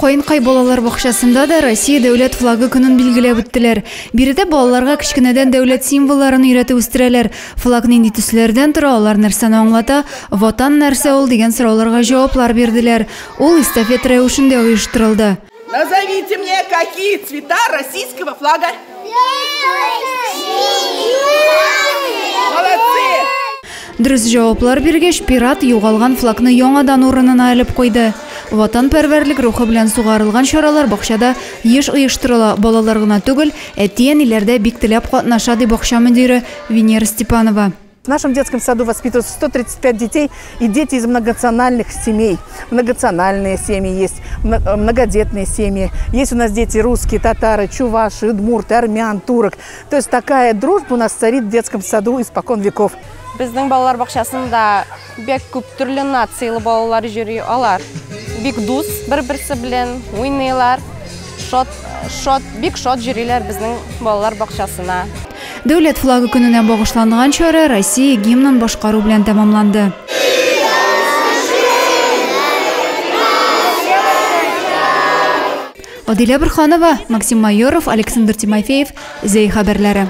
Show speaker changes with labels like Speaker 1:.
Speaker 1: Каенкай балалар бакчасында да Россия дәүләт флагы көнен билгеләп үттеләр. Биредә балаларга кечкенәдән дәүләт символларын өйрәтеп үстерәләр. Флаг нинди төсләрдән тора, алар нәрсәне аңлата, Ватан нәрсә ул дигән сорауларга җаваплар бирделәр. Ул эстафета рәвешендә оештырылды.
Speaker 2: Назовите мне, какие цвета российского флага? Молодцы!
Speaker 1: Дөрес җаваплар биргәч, пират югалган флагны яңадан урынына элеп куйды. Ватанпәрвәрлек рухы белән сугарылган чаралар бакчада еш оештырыла. Балалар гына түгел, әти-әниләр дә бик теләп катнаша, ди бакча мөдире Венера Степанова.
Speaker 3: В нашем детском саду воспитываются 135 детей и дети из многонациональных семей. Многонациональные семьи есть, многодетные семьи. Есть у нас дети русские, татары, чуваши, удмурты, армян, турок. То есть такая дружба у нас царит в детском саду испокон веков.
Speaker 4: Безнең балалар бакчасында бик күп төрле нацияле балалар йөри. Алар бик дус бер-берсе белән уйныйлар. Шат, шат, бик шат йөриләр безнең балалар бакчасына.
Speaker 1: Дәүләт флагы көненә багышланган чара Россия гимнын башкару белән тәмамланды. Адилә Борханова, Максим Майоров, Александр Тимофеев, Зәй хәбәрләре.